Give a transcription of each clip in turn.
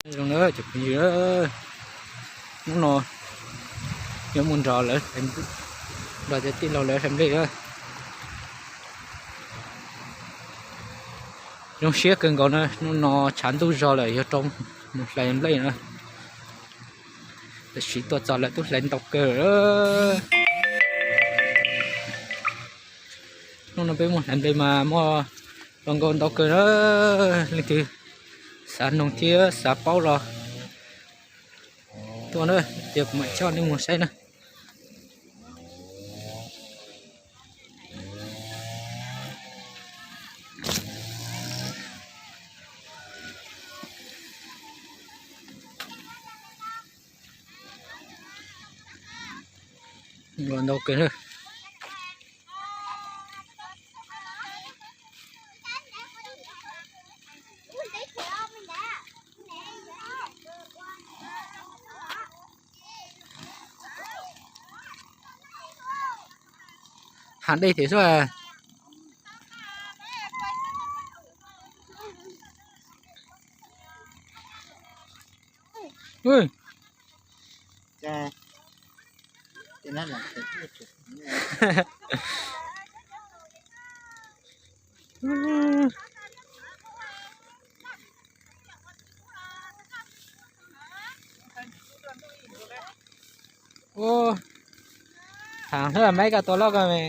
Zoo na cov phooj ywg, hnub no yuav mus nrog lawv, nrog cov tij laug lawv hlais nplej na. Zoo siab kawg nkaus na, hnub no tshav ntuj zog lawm yog rau mus hlais nplej na. Tam sim tuaj txog lawv twb hlais ntau kawg. Hnub no peb mus hlais nplej mas muaj hluas nkauj ntau kawg na. Leej twg xav noog thiab xav paub los tuaj na, ces kuv mam coj nej mus saib na. Ntau kawg. Hav dej thiab xwb. Ua, thang hwb maiv koj tua loj koj me.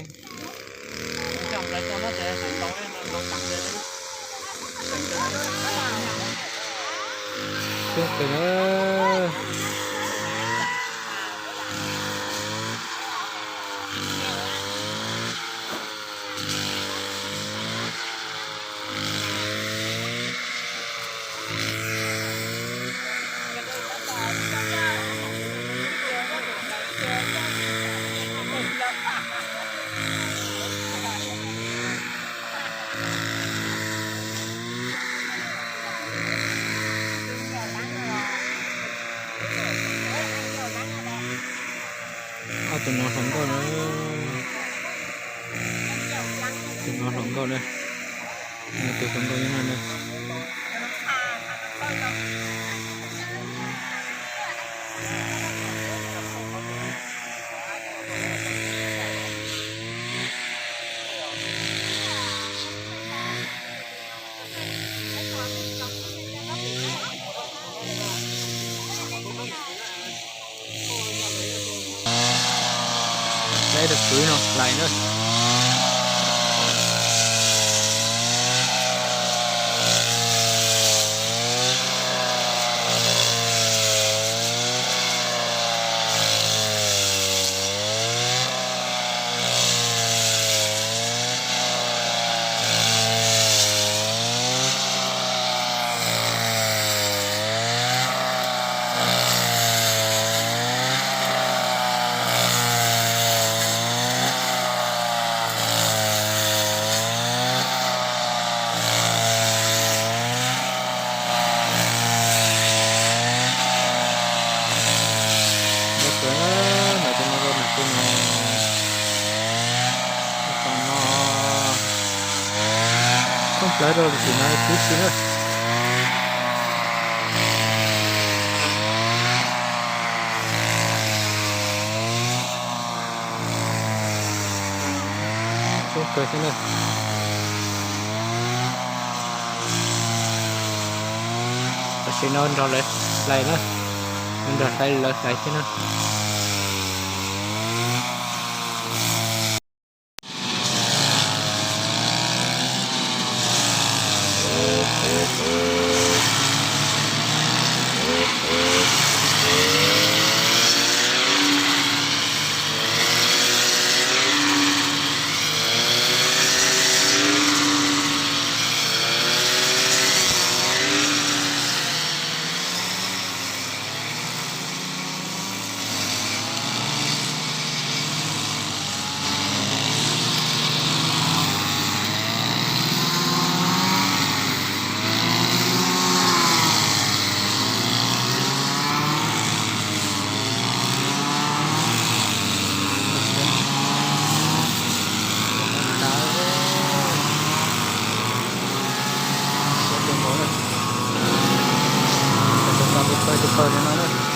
Ob tug no hluas nkauj na. Tus no hluas nkauj na. Tus hluas nkauj nyob no na. Peb tus kwv no hlais na. Ntawm no, ntawm no, ntawm no, thoob plaws rau tim no tib si na. Coob kawg thiab na. Tam sim no nrog lawv hlais na, nrog hlais lawv hlais thiab na. Tau tus paws li no na.